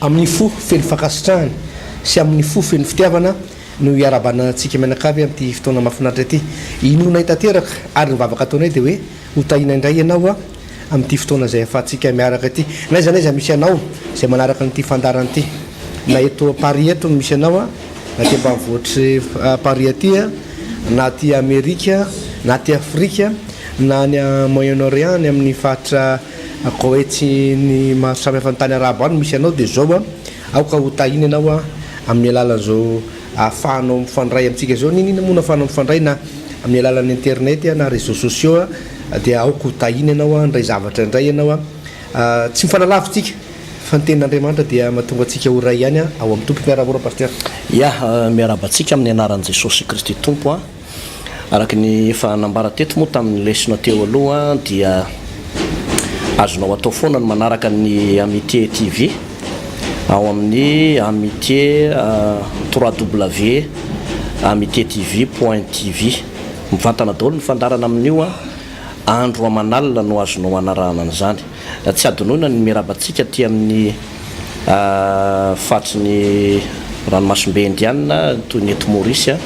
Amin'ny fo feno fankasitrahana sy amin'ny fo feno fitiavana no iarahabana antsika mianakavy amin'ity fotoana mahafinaritra ity. Inoanay tanteraka ary ny vavaka ataonay dia hoe ho tahiana indray ianao amin'ity fotoana izay ahafahantsika miaraka ity. Na aiza na aiza misy anao izay manaraka an'ity fandaharana ity, na eto Paris eto no misy anao, na aty ambanivohitr'i Paris aty, na aty Amerika, na aty Afrika, na any Moyen-Orient, any amin'ny faritra Koety sy ny maro samihafa ny tany arabo any misy anao dia izao an, aoka ho tahiana ianao amin'ny alalan'izao ahafahanao mifandray amintsika izao, n'inon'inona moa no ahafahanao mifandray na amin'ny alalan'ny internet na réseaux sociaux dia aoka ho tahiana ianao handray zavatra indray ianao, tsy mifanalavitra isika fa ny tenin'Andriamanitra dia mahatonga antsika ho iray ihany ao amin'ny Tompo. Miarahaba anao Pasteur. Ya, miarahaba antsika amin'ny anaran'i Jesosy Kristy Tompo an. Araka ny efa nambara teto moa tamin'ny lesona teo aloha dia azonao atao foana ny manaraka ny Amitié TV ao amin'ny amitié 3W amitié TV point TV. Mivantana daholo ny fandaharana amin'io andro aman'alina no azonao anarahana an'izany. Tsy hadinoina ny miarahaba antsika aty amin'ny faritry ny ranomasimbe Indiana toy ny eto Maurice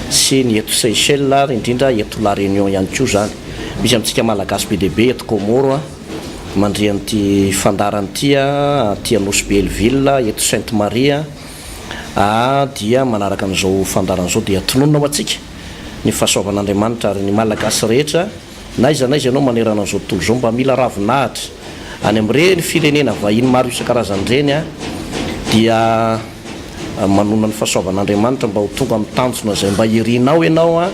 sy ny eto Seychelles ary indrindra eto La Réunion ihany koa izany. Misy amintsika Malagasy be dia be eto Comores mandre an'ity fandaharana ity, aty Anosibe Hell-Ville, eto Sainte Marie dia manaraka an'izao fandaharana izao dia tononina ho antsika ny fahasoavan'Andriamanitra ary ny Malagasy rehetra. N'aiza n'aiza ianao manerana an'izao tontolo izao mba mila ravinahitra any amin'ireny firenena vahiny maro isan-karazany ireny dia manonona ny fahasoavan'Andriamanitra mba ho tonga amin'ny tanjona izay mba irinao ianao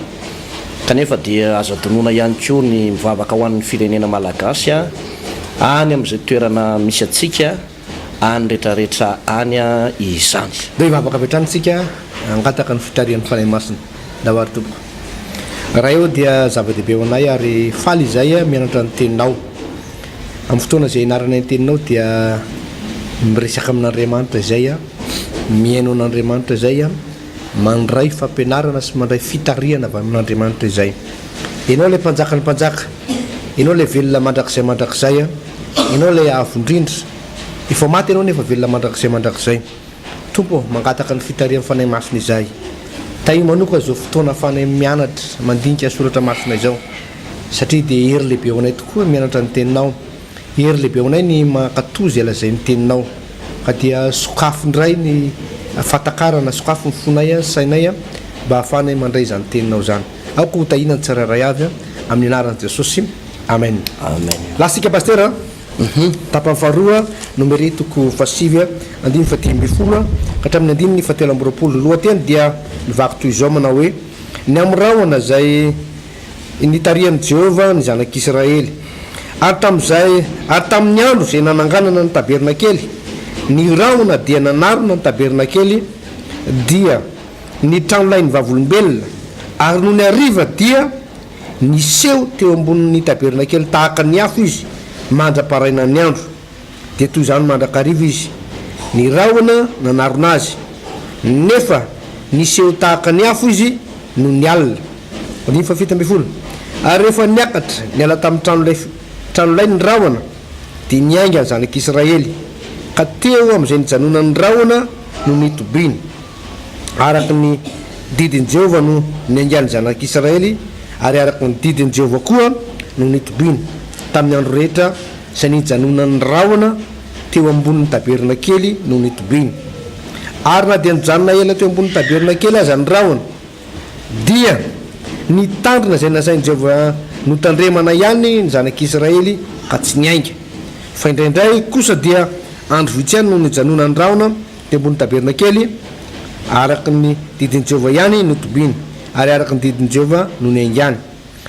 kanefa dia aza adinoina ihany koa ny mivavaka ho an'ny firenena malagasy any amin'izay toerana misy antsika any retraretra any izany. Ndao hivavaka avy hatrany isika hangataka ny fitarihan'ny Fanahy Masina. Ndao ary tompoko. Ray ô dia zava-dehibe ho anay ary faly izahay mianatra ny teninao. Amin'ny fotoana izay ianaranay ny teninao dia miresaka amin'Andriamanitra izay, mihaino an'Andriamanitra izay, mandray fampianarana sy mandray fitarihana avy amin'Andriamanitra izay. Ianao ilay Mpanjakan'ny mpanjaka, Ianao ilay velona mandrakizay mandrakizay, Ianao ilay Avo indrindra. Efa maty Ianao nefa velona mandrakizay mandrakizay. Tompo ô, mangataka ny fitarihan'ny Fanahy Masina izahay. Tahio manokana izao fotoana ahafahanay mianatra, mandinika ny Soratra Masina izao. Satria dia hery lehibe ho anay tokoa ny mianatra ny Teninao. Hery lehibe ho anay ny mankatò izay lazain'ny Teninao. Ka dia sokafy indray ny fahatakarana, sokafy ny fonay, ny sainay, mba hahafahanay mandray izany Teninao izany. Aoka ho tahiana ny tsirairay avy, amin'ny anaran'i Jesosy. Amen. Amen. Lasika Pasitera a! Tapany faharoa, Nomery toko fahasivy, andininy fahadimy ambin'ny folo ka hatramin'ny andininy fahatelo amby roapolo. Ny lohateny dia mivaky toy izao manao hoe, Ny amin'ny rahona izay nitarihan'i Jehovah ny zanak'Israely. Ary tamin'izay, ary tamin'ny andro izay nananganana ny tabernakely, ny rahona dia nanarona ny tabernakely, dia ny tranolain'ny vavolombelona, ary nony hariva dia niseho teo ambonin'ny tabernakely tahaka ny afo izy mandra-parainan'ny andro. Dia toy izany mandrakariva izy. Ny rahona nanarona azy, nefa niseho tahaka ny afo izy nony alina. Andininy fahafito ambin'ny folo. Ary rehefa niakatra niala tamin'ny tranolay tranolay ny rahona, dia niainga ny zanak'Israely, ka teo amin'izay nijanonan'ny rahona no nitobiany. Araka ny didin'i Jehovah no niaingan'ny zanak'Israely, ary araka ny didin'i Jehovah koa no nitobiany, tamin'ny andro rehetra izay nijanonan'ny rahona teo ambonin'ny tabernakely no nitobiany. Ary na dia nijanona ela teo ambonin'ny tabernakely aza ny rahona, dia nitandrina izay nasain'i Jehovah notandremana ihany ny zanak'Israely, ka tsy niainga. Fa indraindray kosa dia andro vitsy ihany no nijanonan'ny rahona teo ambony tabernakely, araka ny didin'i Jehovah ihany no tobiany, ary araka ny didin'i Jehovah no niaingàny.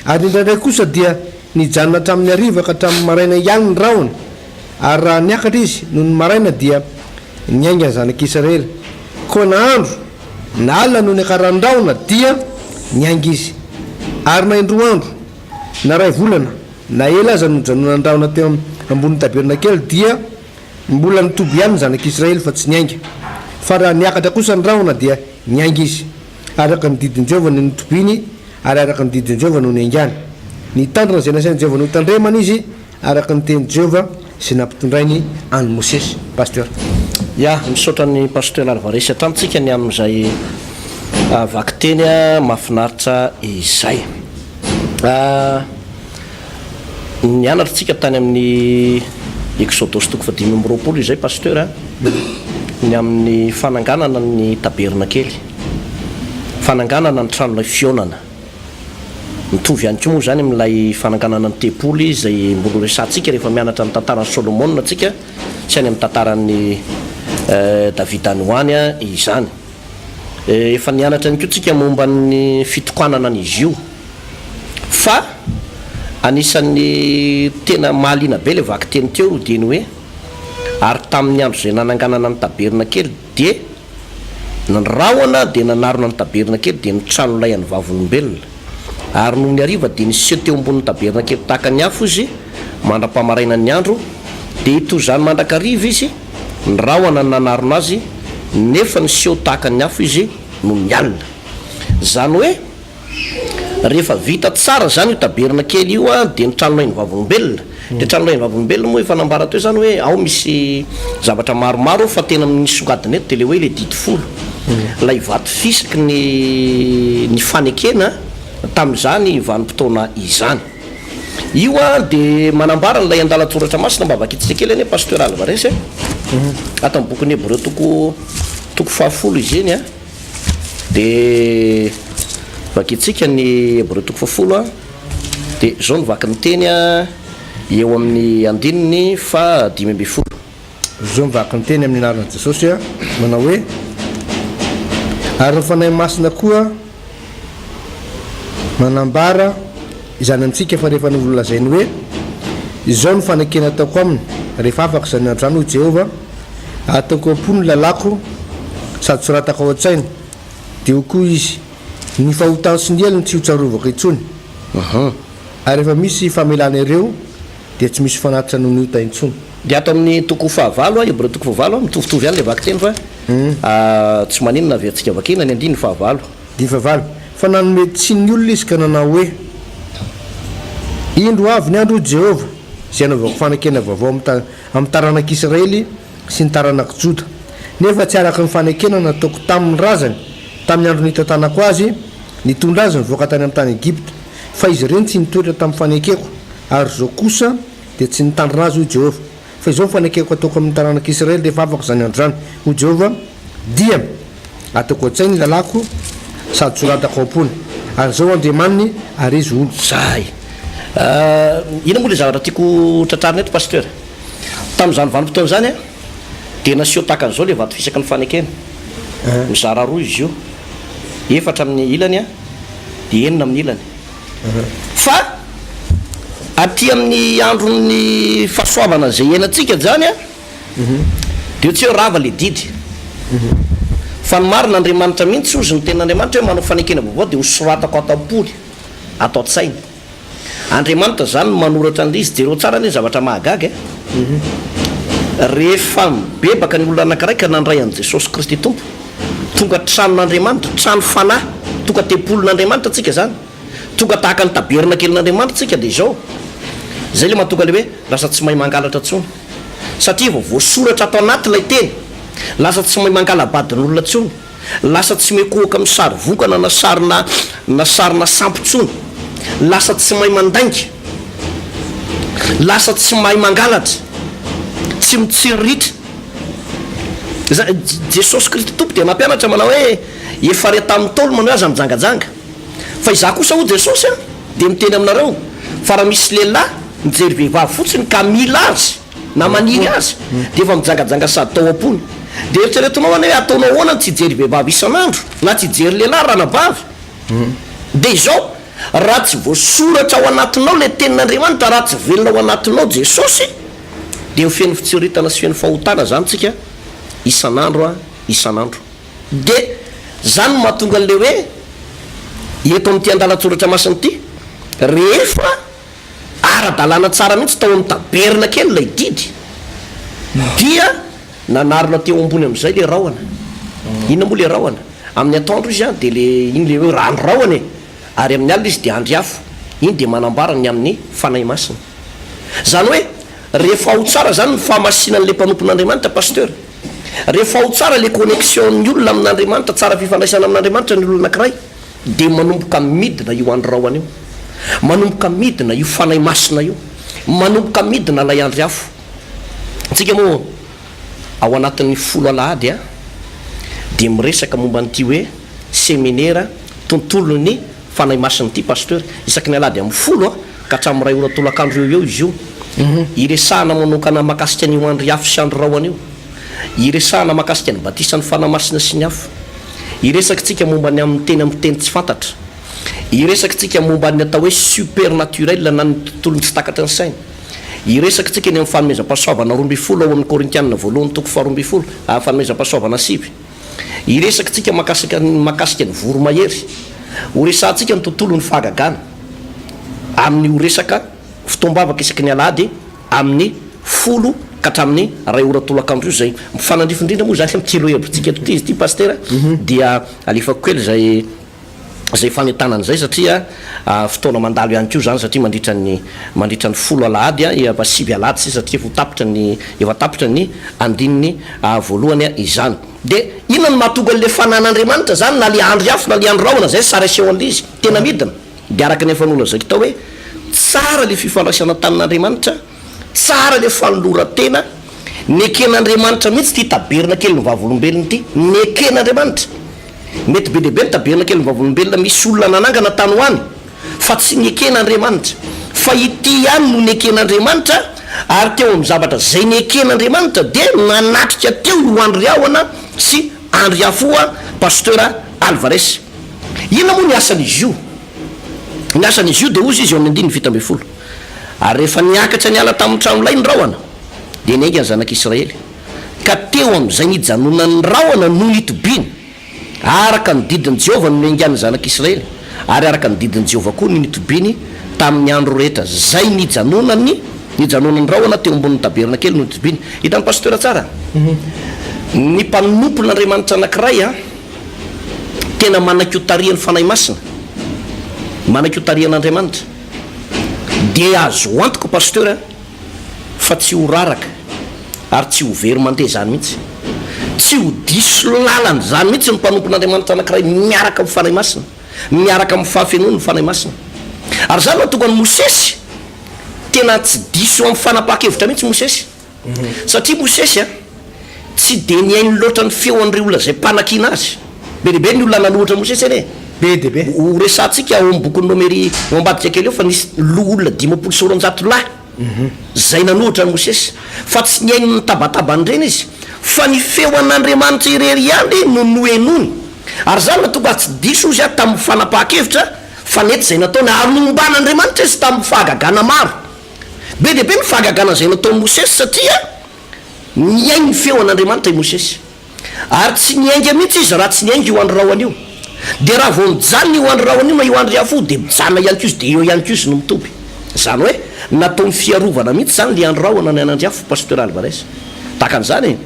Ary indraindray kosa dia nijanona hatramin'ny hariva ka hatramin'ny maraina ihany ny rahona, ary raha niakatra izy nony maraina dia niainga ny zanak'Israely. Koa na andro na alina no niakaran'ny rahona dia niainga izy. Ary na indroa andro, na iray volana, na ela aza no nijanonan'ny rahona teo ambonin'ny tabernakely dia Mbola nitoby ihany ny zanak'Israely fa tsy niainga. Fa raha niakatra kosa ny rahona dia niainga izy. Araka ny didin'i Jehovah no nitobiany, ary araka ny didin'i Jehovah no niaingany. Nitandrina izay nasain'i Jehovah notandremana izy, araka ny tenin'i Jehovah izay nampitondrainy an'i Mosesy. Pasteur. Ya, misaotra an'i Pasteur Alvarez hatrany tsika ny amin'izay vakiteny mahafinaritra izay. Nianatra tsika tany amin'ny Exodosy toko fahadimy amby 20 izay Pasteur a, ny amin'ny fananganana ny tabernakely, fananganana ny tranolay fihaonana. Mitovy ihany koa moa izany amin'ilay fananganana ny tempoly izay mbola ho resahantsika rehefa mianatra ny tantaran'i Solomona tsika sy any amin'ny tantaran'i Davida any ho any izany. Efa nianatra ihany koa tsika momba ny fitokanana an'izy io. Fa anisan'ny tena mahaliana be ilay vakiteny teo dia ny hoe, Ary tamin'ny andro izay nananganana ny tabernakely dia ny rahona dia nanarona ny tabernakely dia ny tranolay an'ny vavolombelona. Ary nony hariva dia niseho teo ambonin'ny tabernakely tahaka ny afo izy mandra-pamarainan'ny andro, dia toy izany mandrakariva izy, ny rahona nanarona azy, nefa niseho tahaka ny afo izy nony alina. Izany hoe. Rehefa vita tsara izany io tabernakely io dia ny tranolain'ny vavolombelona. Ilay tranolain'ny vavolombelona moa efa nambara teo izany hoe ao misy zavatra maromaro fa tena misongadina eto dia ilay hoe ilay didy folo. Ilay vato fisaky ny ny fanekena tamin'izany vanim-potoana izany. Io dia manambara an'ilay andalan-tsoratra masina mba vakintsika kely anie Pasteur Alvarez e. Ato amin'ny bokin'ny Hebreo toko toko fahafolo izy iny a. Dia vakintsika ny Hebreo toko fahafolo a, dia izao no vakin'ny teny a, eo amin'ny andininy faha 15. Izao no vakin'ny teny amin'ny anaran'i Jesosy a, manao hoe, Ary ny Fanahy Masina koa manambara izany amintsika fa rehefa nolazainy hoe, Izao no fanekena ataoko aminy, rehefa afaka izany andro izany, hoy Jehovah, Ataoko am-po ny lalàko sady soratako ao an-tsainy, dia hoy koa izy, Ny fahotany sy ny helony tsy hotsarovako intsony. Ary rehefa misy famelana ireo, dia tsy misy fanatitra noho ny ota intsony. Dia ato amin'ny toko fahavalo, Hebreo toko fahavalo, mitovitovy ihany ilay vakiteny fa tsy maninona averintsika vakina ny andininy fahavalo. Andininy fahavalo, Fa nanome tsiny ny olona izy ka nanao hoe, Indro avy ny andro, hoy Jehovah, izay hanaovako fanekena vaovao amin'ny amin'ny taranak'Israely sy ny taranak'i Joda, nefa tsy araka ny fanekena nataoko tamin'ny razany tamin'ny andro nitantanako azy, nitondra azy nivoaka tany amin'ny tany Egypta, fa izy ireny tsy nitoetra tamin'ny fanekeko, ary izao kosa dia tsy nitandrina azy, hoy Jehovah. Fa izao ny fanekeko hataoko amin'ny taranak'Israely rehefa afaka izany andro izany, hoy Jehovah, dia ataoko an-tsainy ny lalàko sady soratako ao am-pony, ary izaho ho Andriamaniny, ary izy ho oloko. Zay. Inona moa ilay zavatra tiako tratrarina eto Pasteur? Tamin'izany vanim-potoana izany dia naseho tahaka an'izao ilay vato fisaky ny fanekena. Mizara roa izy io. Efatra amin'ny ilany dia enina amin'ny ilany. Fa aty amin'ny andron'ny fahasoavana izay iainantsika izany dia tsy hoe rava ilay didy. Fa ny marina Andriamanitra mihitsy hozy ny tenin'Andriamanitra hoe manao fanekena vaovao dia hosoratako ato am-pony, ato an-tsainy. Andriamanitra zany no manoratra an'ilay izy, jereo tsara anie ny zavatra mahagaga e! Rehefa mibebaka ny olona anankiray ka nandray an'i Jesosy Kristy Tompo, tonga tranon'Andriamanitra, trano fanahy, tonga tempolin'Andriamanitra tsika zany, tonga tahaka ny tabernakelin'Andriamanitra tsika dia izao, zay le mahatonga le hoe lasa tsy mahay mangalatra tsony, satria efa voasoratra ato anaty ilay teny, lasa tsy mahay mangala-badin'olona tsony. Lasa tsy mikohoka amin'ny sary vongana na sarina na sarina sampy intsony. Lasa tsy mahay mandainga. Lasa tsy mahay mangalatra. Tsy mitsiriritra. Za, Jesosy Kristy Tompo dia nampianatra manao hoe, Efa re tamin'ny Ntaolo manao hoe aza mijangajanga. Fa izaho kosa hoy Jesosy an, dia miteny aminareo, fa raha misy lehilahy mijery vehivavy fotsiny ka mila azy, na maniry azy dia efa mijangajanga sady tao am-pony. Dia eritreretinao anie hoe ataonao ahoana ny tsy hijery vehivavy isan'andro na tsy hijery lehilahy ranabavy. Dia izao, raha tsy voasoratra ao anatinao ilay tenin'Andriamanitra, raha tsy velona ao anatinao Jesosy, dia ho feno fitsiriritana sy feno fahotana izany tsika isan'andro isan'andro. Dia izany no mahatonga an'ilay hoe eto amin'ity andalan-tsoratra masina ity, rehefa. Ara-dalàna tsara mihitsy tao amin'ny tabernakely ilay didy, dia nanarona teo ambony amin'izay ilay rahona. Inona moa ilay rahona? Amin'ny atoandro izy dia ilay, iny ilay hoe rano rahona e! Ary amin'ny alina izy dia andry afo. Iny dia manambara ny amin'ny Fanahy Masina. Izany hoe, rehefa ao tsara izany ny fahamasinan'ilay mpanompon'Andriamanitra, Pasteur, Rehefa ao tsara le connexion-n'ny olona amin'Andriamanitra, tsara fifandraisana amin'Andriamanitra ny olona anankiray, dia manomboka midina io andry rahona io. Manomboka midina io Fanahy Masina io. Manomboka midina ilay andry afo. Antsika moa ao anatin'ny folo alahady dia miresaka momba an'ity hoe seminera tontolon'ny Fanahy Masina ity Pasteur. Isaky ny alahady amin'ny folo ka hatramin'ny iray ora tolakandro eo ho eo izy io. Iresahana manokana mahakasika an'io andry afo sy andry rahona io. Iresahana mahakasika ny batisan'ny Fanahy Masina sy ny afo. Hiresaka isika momba ny amin'ny teny amin'ny fiteny tsy fantatra. Hiresaka isika momba ny atao hoe supernaturel na ny tontolon'ny tsy takatry ny saina. Hiresaka isika ny amin'ny fanomezam-pahasoavana 12 ao amin'ny Korintiana voalohany toko faharoambinifolo, fanomezam-pahasoavana sivy. Hiresaka isika mahakasika ny mahakasika ny voromahery. Horesahantsika ny tontolon'ny fahagagana amin'io resaka fotoam-bavaka isaky ny alahady amin'ny folo ka hatramin'ny iray ora tolakandro io izay mifanandrify indrindra moa izany amin'ity lohahevitsika eto ity izy ity Pasitera dia alefako kely izay izay fanentanana izay satria fotoana mandalo ihany koa izany satria mandritra ny mandritra ny folo alahady efa sivy alahady sisa satria efa ho tapitra ny efa tapitra ny andininy voalohany izany. Dia inona no mahatonga an'ilay fanan'Andriamanitra izany na ilay andry afo na ilay andry rahona izay sary aseho an'ilay izy tena midina? Dia araka ny efa nolazaiko tao hoe tsara ilay fifandraisana tamin'Andriamanitra, tsara ilay fanoloran-tena, neken'Andriamanitra mihitsy ity tabernakelin'ny Vavolombelona ity, neken'Andriamanitra. Mety be dia be ny tabernakelin'ny Vavolombelona misy olona nanangana tany ho any fa tsy neken'Andriamanitra. Fa ity ihany no neken'Andriamanitra ary teo amin'ny zavatra izay neken'Andriamanitra dia nanatrika teo io Andry Rahona sy Andry Afoa Pasteur Alvarez. Inona moa ny asan'izy io? Ny asan'izy io dia hozy izy eo amin'ny andininy 17, Ary rehefa niakatra niala tamin'ny tranolay ny rahona, dia niainga ny zanak'Israely, ka teo amin'izay nijanonan'ny rahona no nitobiany, araka ny didin'i Jehovah no niaingan'ny zanak'Israely, ary araka ny didin'i Jehovah koa no nitobiany tamin'ny andro rehetra izay nijanonany, nijanonan'ny rahona teo ambonin'ny tabernakely no nitobiany. Hitan'ny pasteur tsara? Ny mpanompon'Andriamanitra anankiray an! Tena manaiky ho tarihan'ny Fanahy Masina, manaiky ho tarihan'Andriamanitra, dia azo antoka Pasteur a, fa tsy ho raraka ary tsy ho very mandeha izany mihitsy. Tsy ho diso lalana izany mihitsy ny mpanompon'Andriamanitra anankiray miaraka amin'ny Fanahy Masina, miaraka amin'ny fahafenoany ny Fanahy Masina. Ary izany no nahatonga an'i Mosesy tena tsy diso amin'ny fanapahan-kevitra mihitsy Mosesy. Satria Mosesy a, tsy dia nihaino loatra ny feon'ireo olona izay mpanakiana azy. Be dia be ny olona nanohitra an'i Mosesy anie e. Be dia be. Ho resahantsika ao amin'ny bokin'ny Nomery ao ambadika kely ao fa nisy loholona 250 lahy izay nanohitra an'i Mosesy. Fa tsy nihaino ny tabataban'ireny izy, fa ny feon'Andriamanitra irery ihany no nohenoiny. Ary izany no nahatonga azy tsy diso hozy aho tamin'ny fanapahan-kevitra fa nety izay nataony, ary nomban'Andriamanitra izy tamin'ny fahagagana maro. Be dia be ny fahagagana izay nataon'i Mosesy satria nihaino ny feo an'Andriamanitra i Mosesy. Ary tsy niainga mihitsy izy raha tsy niainga io andro rahona io. Dia raha vao mijanona io andro rahona io na io andro afo io dia mijanona ihany koa izy dia eo ihany koa izy no mitoby. Izany hoe nataony fiarovana mihitsy izany ilay andro rahona na ny andro afo Pasteur Alvarez. Tahaka an'izany e!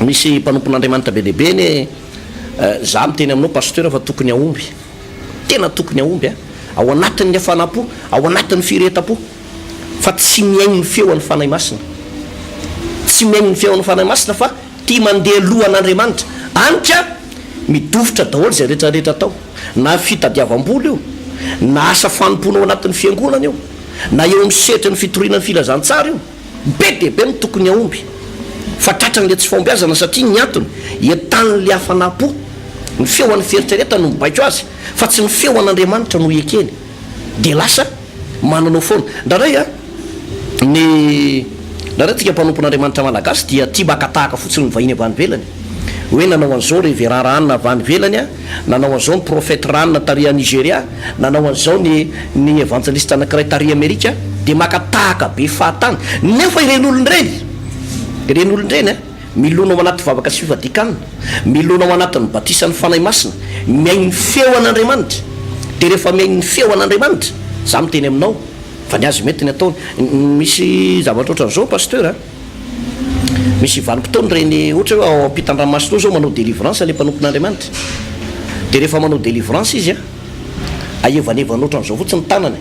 Misy mpanompon'Andriamanitra be dia be anie za miteny aminao Pasteur fa tokony hahomby. Tena tokony hahomby a! Ao anatin'ny hafanam-po, ao anatin'ny firehetam-po, fa tsy mihaino ny feon'ny Fanahy Masina. Tsy mihaino ny feon'ny Fanahy Masina fa tia mandeha alohan'Andriamanitra. Any ka midofotra daholo izay rehetra rehetra atao. Na fitadiavam-bola io, na asa fanompoana ao anatin'ny fiangonana io, na eo amin'ny sehatry ny fitoriana ny filazantsara io. Be dia be no tokony hahomby fa tratran'ilay tsy fahombiazana satria ny antony, entanin'ilay hafanam-po, ny feo an'ny fieritreretany no mibaiko azy fa tsy ny feo an'Andriamanitra no ekeny dia lasa mananao foana. Indraindray an, ny indraindray tsika mpanompon'Andriamanitra Malagasy dia tia maka tahaka fotsiny ny vahiny avy any ivelany hoe nanao an'izao Reverend Ranona avy any ivelany an, nanao an'izao ny Prophète Ranona tary à Nigeria, nanao an'izao ny ny evanjelista anankiray tary Amerika, dia maka tahaka be fahatany. Nefa ireny olona ireny, ireny olona ireny an, milona ao anaty vavaka sy fifadian-kanina, milona ao anatin'ny batisan'ny Fanahy Masina, mihaino ny feo an'Andriamanitra. Dia rehefa mihaino ny feo an'Andriamanitra, za miteny aminao, fa ny azy mety ny ataony. Misy zavatra ohatran'izao Pasteur a. Misy vanim-potoana ireny ohatra hoe ao ampitan-dranomasina ao zao manao délivrance ilay mpanompon'Andriamanitra. Dia rehefa manao délivrance izy an, ahevanevana ohatran'izao fotsiny ny tanany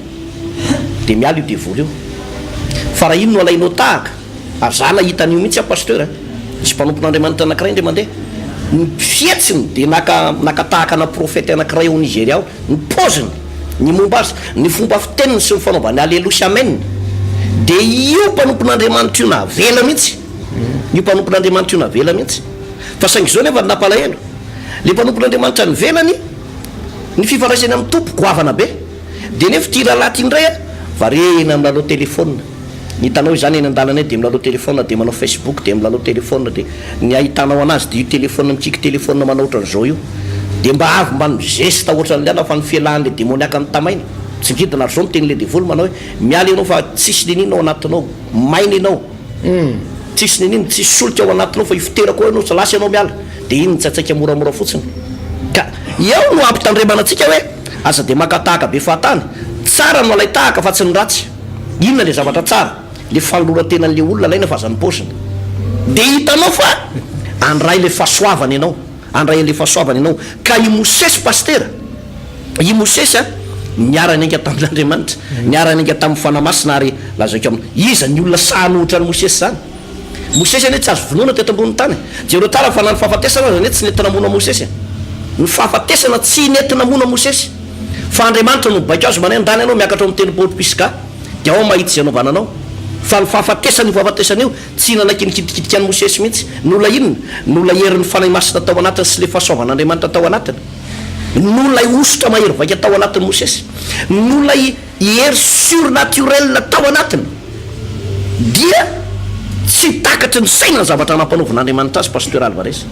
dia miala io devoly io. Fa raha iny no alainao tahaka, ary za nahita an'io mihitsy aho Pasteur a. Nisy mpanompon'Andriamanitra anankiray indray mandeha, ny fihetsiny dia naka naka tahaka ana profety anankiray ao Nigeria ao, ny paoziny, ny momba azy, ny fomba fiteniny sy ny fanaovany aleloia sy amen, dia io mpanompon'Andriamanitra io navela mihitsy, io mpanompon'Andriamanitra io navela mihitsy. Fa saingy izao nefa ny nampalahelo, ilay mpanompon'Andriamanitra nivelany, ny fifandraisany amin'ny Tompo goavana be, dia nefa ity rahalahy ity indray variana milalao telephone. Ny hitanao izany eny an-dalana eny dia milalao telephone dia manao facebook dia milalao telephone dia ny ahitanao anazy dia io telephone mikiky telephone manao ohatran'izao io dia mba avy mba mi-geste ohatran'ilay anao fa ny fialan'ilay demoniaka mitamaina tsy ngidina ary izao miteny ilay devoly manao hoe miala ianao fa tsisy niniana ao anatinao maina ianao tsisy niniana tsisy solika ao anatinao fa hifoterako ao ianao tsy lasa ianao miala dia iny mitsaitsaika moramora fotsiny ka eo no ampitandremana antsika hoe aza dia maka tahaka be fahatany tsara no alai-tahaka fa tsy ny ratsy. Inona le zavatra tsara? Le fanoloran-tenan'le olona alaina fa aza ny paoziny. De hitanao fa handray le fahasoavana ianao, handray an'le fahasoavana ianao. Ka i Mosesy pasitera, i Mosesy a, niara-niainga tamin'Andriamanitra, niara-niainga tamin'ny Fanahy Masina ary lazaiko aminao, iza ny olona sahy hanohitra an'i Mosesy izany? Mosesy anie tsy azo vonoina teto ambonin'ny tany. Jereo tsara fa na ny fahafatesana aza anie tsy nety namono an'i Mosesy e. Ny fahafatesana tsy nety namono an'i Mosesy. Fa Andriamanitra no mibaiko azy manao hoe ndana ianao miakatra ao amin'ny tendrombohitr'i Pisga dia ao mahita izay anaovana anao. Fa ny fahafatesana io fahafatesana io tsy nanaiky nikitikitika an'i Mosesy mihitsy. Noho ilay inona? Noho ilay herin'ny Fanahy Masina tao anatiny sy ilay fahasoavan'Andriamanitra tao anatiny. Noho ilay hosotra mahery vaika tao anatin'i Mosesy. Noho ilay hery surnaturel tao anatiny. Dia tsy takatry ny saina ny zavatra nampanaovin'Andriamanitra azy Pasteur Alvarez.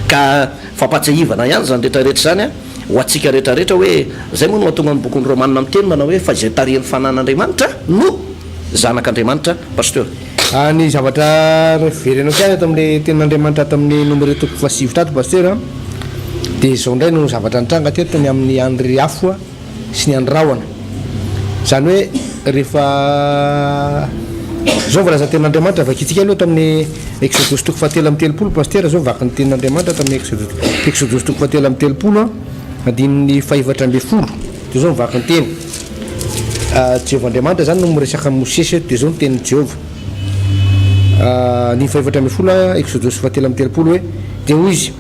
Ka fampahatsiahivana ihany izany rehetra rehetra izany an. Ho antsika rehetra rehetra hoe, izay moa no mahatonga ny bokin'ny Romana miteny manao hoe fa izay tarihin'ny Fanahin'Andriamanitra no zanak'Andriamanitra Pasteur. Ny zavatra verenao ihany ato amin'ilay tenin'Andriamanitra ato amin'ny Nomery toko fahasivy tato Pasteur dia izao indray no zavatra nitranga teto ny amin'ny andry afo sy ny andry rahona. Izany hoe rehefa izao voalazan'ny tenin'Andriamanitra vakintsika aloha ato amin'ny Eksodosy toko fahatelo amby 30 Pasitera izao vaky ny tenin'Andriamanitra ato amin'ny Eksodosy toko fahatelo amby 30 andininy faha-14 dia izao ny vaky ny teny. Jehovah Andriamanitra izany no miresaka amin'i Mosesy eto dia izao ny tenin'i Jehovah. Andininy faha-14 Eksodosy fahatelo amby 30 hoe dia hoy izy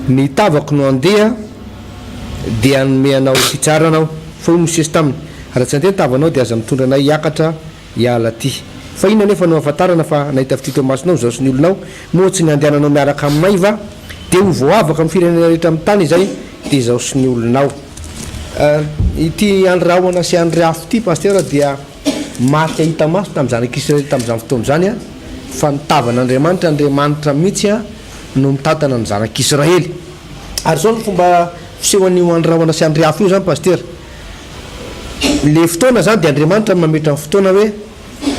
ny tavako no handeha dia hanome anao fitsarana aho. Fa hoy Mosesy taminy, Raha tsy handeha ny tavanao, dia aza mitondra anay hiakatra hiala aty. Fa inona anefa no ahafantarana fa nahita fitia teo imasonao izaho sy ny olonao? Moa tsy ny handehananao miaraka aminay va? Dia ho voavaka amin'ny firenena rehetra amin'ny tany izay, dia izaho sy ny olonao. Ity andry rahona sy andry afo ity, Pasitera, dia marika hita maso tamin'ny zanak'Israely tamin'izany fotoana izany, fa ny tavan'Andriamanitra, Andriamanitra mihitsy, no mitantana ny zanak'Israely. Ary izao no fomba fisehoan'io andry rahona sy andry afo io izany Pasitera. Le fotoana izany dia Andriamanitra no mametra ny fotoana hoe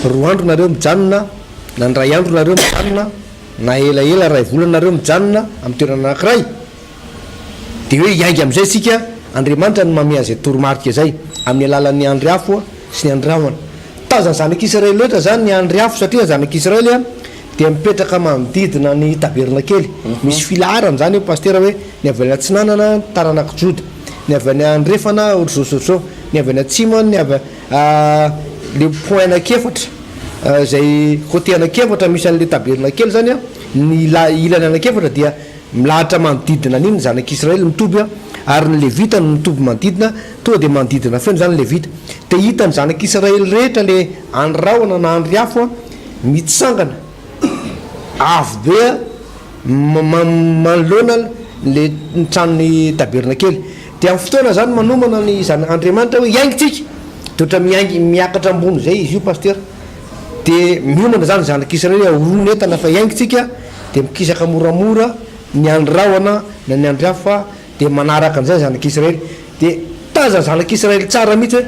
2 andro nareo mijanona na indray andro nareo mijanona na elaela iray volana nareo mijanona amin'ny toerana anankiray. Dia hoe hiainga amin'izay isika, Andriamanitra no manome an'izay toromarika izay amin'ny alalan'ny andry afo sy ny andry rahona. Tazan'ny zanak'Israely rehetra izany ny andry afo satria ny zanak'Israely dia mipetraka manodidina ny tabernakely. Misy filaharana izany eo Pasitera hoe ny avy any atsinanana ny taranak'i Joda, ny avy any andrefana ohatr'izao sy ohatr'izao, ny avy any atsimo ny avy le point anankiefatra izay côté anankiefatra misy an'ilay tabernakely izany an, ny ilany anankiefatra dia milahatra manodidina an'iny ny zanak'Israely mitoby ary ny Levita no mitoby manodidina, tonga dia manodidina feno izany ny Levita. Dia hitan'ny zanak'Israely rehetra ilay andry rahona na andry afo an, mitsangana avo be manoloana le ny tranon'ny tabernakely. Dia amin'ny fotoana izany manomana ny zana Andriamanitra hoe hiainga tsika, dia ohatra miainga miakatra ambony izay izy io pasitera. Dia miomana izany ny zanak'Israely hoe ahorono entana fa hiainga tsika, dia mikisaka moramora ny andry rahona na ny andry afo fa Dia manaraka an'izay ny zanak'Israely. Dia tazan'ny zanak'Israely tsara mihitsy hoe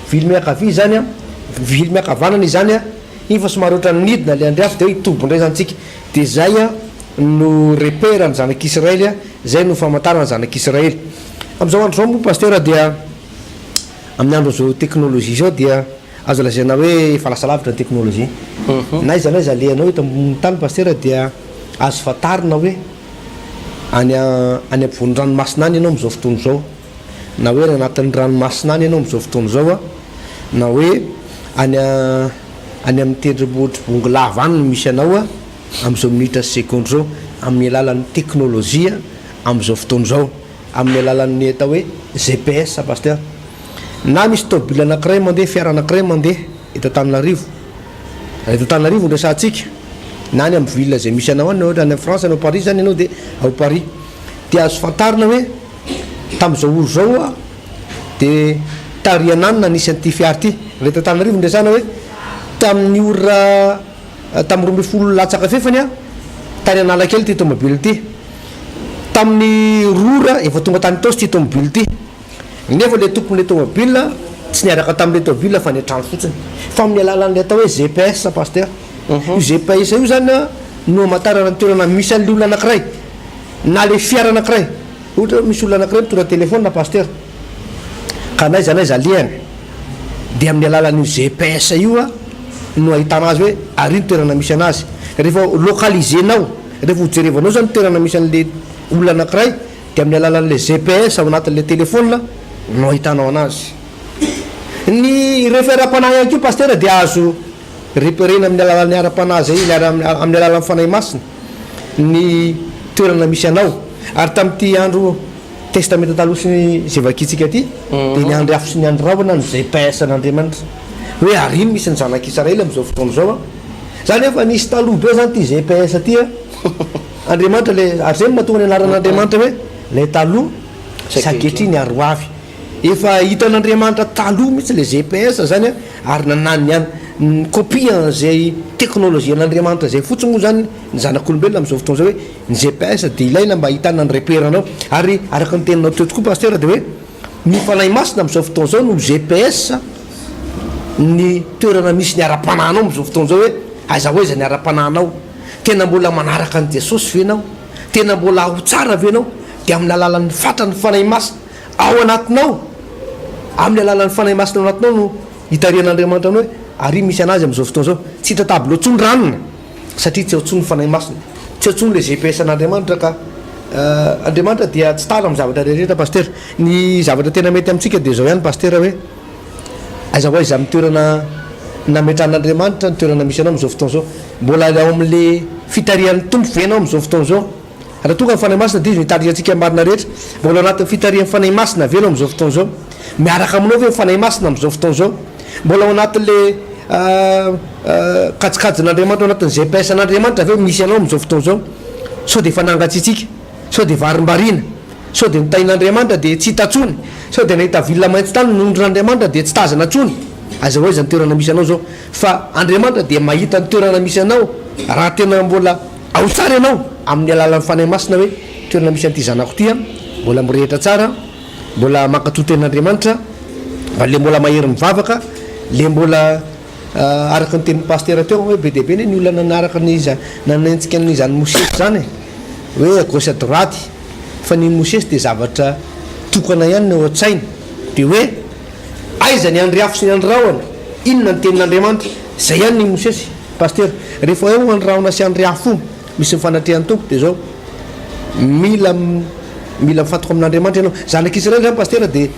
vily miankavia izany an, vily miankavanana izany an, iny fa somary ohatran'ny nidina ilay andry afo dia hoe hitoby indray izany tsika. Dia izay an no repère ny zanak'Israely an, izay no famantarana ny zanak'Israely. Amin'izao andro izao moa Pasteur dia amin'ny andron'izao teknolojia izao dia azo lazaina hoe efa lasa lavitra ny teknolojia. Na aiza na aiza alehanao eto ambonin'ny tany Pasteur dia azo fantarina hoe any any ampovoan'ny ranomasina any ianao amin'izao fotoana izao, na hoe any anatin'ny ranomasina any ianao amin'izao fotoana izao an, na hoe any any amin'ny tendrombohitr'i Bongolava any no misy anao an, amin'izao minitra sy segondra izao amin'ny alalan'ny teknolojia amin'izao fotoana izao, amin'ny alalan'ny atao hoe GPS Pasteur. Na misy tôbila anankiray mandeha, fiara anankiray mandeha eto Antananarivo, raha eto Antananarivo no resahantsika, na any amin'ny ville izay misy anao any, ohatra any France, any Paris izany ianao dia ao Paris, dia azo fantarina hoe tamin'izao ora izao aho dia tary ananona nisy an'ity fiara ity. Raha eto Antananarivo no resahana hoe tamin'ny ora tamin'ny 12 latsaka fefany aho tany Analakely ity tomobile ity. Tamin'ny roa ora efa tonga tany Itaosy ity tomobile ity. Nefa ilay tompon'ilay tomobile tsy niaraka tamin'ilay tomobile fa any an-trano fotsiny. Fa amin'ny alalan'ilay atao hoe GPS Pasteur. Io GPS io zany no amantarana ny toerana misy an'ilay olona anankiray na ilay fiara anankiray. Ohatra hoe misy olona anankiray mitondra téléphone Pasteur ka n'aiza n'aiza alehany dia amin'ny alalan'io GPS io no ahitana azy hoe ary ny toerana misy anazy. Rehefa localiser-nao, rehefa hojerevanao zany ny toerana misy an'ilay olona anankiray dia amin'ny alalan'ilay GPS ao anatin'ilay téléphone no ahitanao anazy. Ny repère-panahy ihany koa Pasteur dia azo reperena amin'ny alalan'ny ara-panahy izay, amin'ny alalan'ny Fanahy Masina ny toerana misy anao. Ary tamin'ity andro Testamenta Taloha sy ny izay vakintsika ity dia ny andry afo sy ny andry rahona no GPS an'Andriamanitra. Hoe ary iny misy ny zanak'Israely amin'izao fotoana izao an. Zany efa nisy taloha be zany ity GPS ity an. Andriamanitra le, ary zay no mahatonga ny anaran'Andriamanitra hoe ilay taloha sy ankehitriny ary ho avy. Efa hitan'Andriamanitra taloha mihitsy le GPS zany an, ary nanany an, ni-copie an'izay technologie an'Andriamanitra izay fotsiny moa zany ny zanak'olombelona amin'izao fotoana izao hoe ny GPS dia ilaina mba ahitana ny repère anao. Ary araka ny teninao teo tokoa Pasteur dia hoe ny Fanahy Masina amin'izao fotoana izao no GPS ny toerana misy ny ara-panahinao amin'izao fotoana izao hoe aiza ho aiza ny ara-panahinao. Tena mbola manaraka an'i Jesosy ve ianao? Tena mbola ao tsara ve ianao? Dia amin'ny alalan'ny fatran'ny Fanahy Masina ao anatinao, amin'ny alalan'ny Fanahy Masina ao anatinao no hitarihan'Andriamanitra anao hoe ary misy an'azy amin'izao fotoana izao. Tsy hita tableau intsony ranona satria tsy ao intsony ny Fanahy Masina. Tsy ao intsony ilay GPS an'Andriamanitra ka Andriamanitra dia tsy tara amin'ny zavatra rehetra Pasitera. Ny zavatra tena mety amintsika dia izao ihany Pasitera hoe Aiza ho aiza amin'ny toerana nametrahan'Andriamanitra ny toerana misy anao amin'izao fotoana izao? Mbola ao amin'ilay fitarihan'ny Tompo ve ianao amin'izao fotoana izao? Raha tonga ny Fanahy Masina dia Izy no hitarika antsika amin'ny marina rehetra. Mbola ao anatin'ny fitarihan'ny Fanahy Masina ve ianao amin'izao fotoana izao? Miaraka aminao ve ny Fanahy Masina amin'izao fotoana izao? Mbola ao anatin'ilay kajikajin'Andriamanitra, ao anatin'ny GPS an'Andriamanitra ve misy anao amin'izao fotoana izao? Sao dia efa nangatsiatsiaka? Sao dia varimbariana? Sao dia notahin'Andriamanitra dia tsy hita intsony? Sao dia nahita villa maitso tany ny ondrin'Andriamanitra dia tsy tazana intsony? Aiza ho aiza ny toerana misy anao izao? Fa Andriamanitra dia mahita ny toerana misy anao raha tena mbola ao tsara ianao amin'ny alalan'ny Fanahy Masina hoe toerana misy an'ity zanako ity an, mbola mirehitra tsara, mbola mankatò tenin'Andriamanitra, mba le mbola mahery mivavaka, le mbola Araka ny tenin'i Pasitera teo hoe be dia be anie ny olona nanaraka ny nanenjika an'izany Mosesy izany e! Hoe à gauche à droite fa ny Mosesy dia zavatra tokana ihany no ao an-tsainy dia hoe aiza ny andry afo sy ny andry rahona? Inona ny tenin'Andriamanitra? Izay ihany ny Mosesy Pasitera. Rehefa eo andry rahona sy andry afo io misy ny fanatrehan'ny Tompo dia izao mila mila mifantoka amin'Andriamanitra ianao. Zanak'Israely izany Pasitera dia